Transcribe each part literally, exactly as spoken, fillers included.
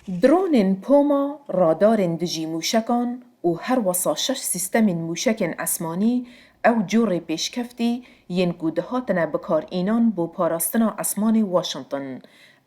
Dronên poma, radarên dijî mûşekan û herwesa şeş sîstemên mûşekên esmanî ew corê pêşkeftî yên ku dihatine bikarînan bo parastina esmanê Washington.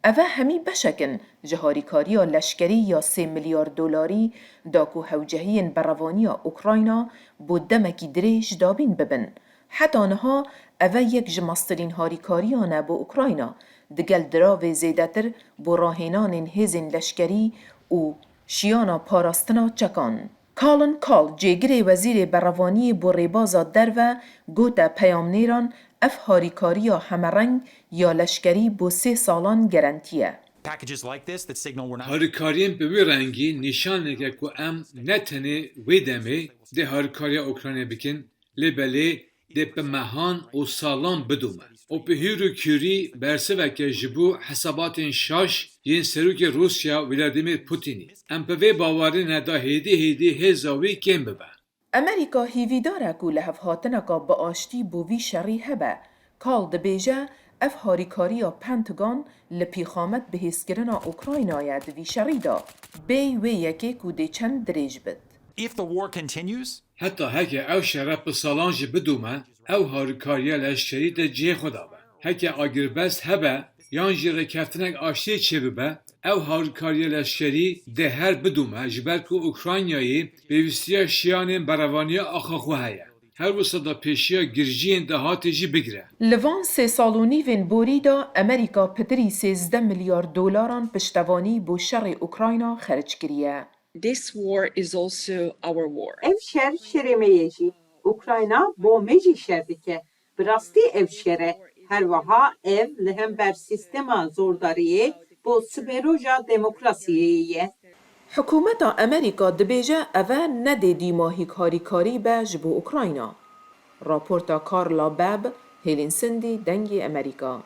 Eve hemî beşek in ji harîkariya leşkerî ya sê milyar dolarî da ku hewcehiyên berevaniya Ukrayna bo demekî dirêj dabîn bibin. Heta niha eve yek ji mestirîn harîkariyan e bo Ukrayna, digel diravê zêdetir bo rahênanên hêzên leşkerî û şiyana parastina çekan. Colin Kahl, cêgirê Wezîrê Berevaniyê bo rêbaza derve, gote peyamnêran, ev harîkariya hemereng ya leşkerî bo sê salan gerentî ye. Packages like this that signal we're not Harîkariyên bi wî rengî nîşaneke ku em ne tenê wê demê dê harîkariya Ukraynayê bikin, lê belê dê bi mehan û salan bidome û bi hîr û kûrî bersiveke ji bo hesabatên şaş yên Serokê Rûsya Vladimir Putinî. Em bi vê bawerî ne da hêdî hêdî hêza wî kêm bibe. Amerîka hîvîdar e ku lihevhatineka bi aştî bo vî şerî hebe. Kahl dibêje, ev harîkariya Pentagon li pîxamet bihêzkirina Ukraynayê di vî şerî de bêy wê yekê ku dê çend dirêj bit. If the war continues, Heta heke ew şere bi salan jî bidome, ew harîkariya leşkerî dê cihê xwe de be. Heke agirbest hebe yan jî rêkeftinek aştiyê çêbibe, ev harîkariya leşkerî dê her bidome, ji ber ku Ukraynayê pêwîstiya şiyanên berevaniya axa xwe heye. Her wisa da pêşiya girjiyên dahatê jî bigire. Li van sê sal û nîvên borî de Amerîka pitirî sêzdeh milyar dolaran piştevanî bo şerê Ukrayna xerc kiriye. This war is also our war. Ev şer şerê me ye jî. Ukrayna bo me jî şer dike. Bi rastî ev şer e. Her wiha ev li hember sîstema zordariyê bo siberoja demokrasiyeyê ye. Hikûmeta Amerîka dibêje eve nedê dîmahîk harîkarî be ji bo Ukrayna. Raporta Carla Babb, Hêlîn Sindî, Dengê Amerîka.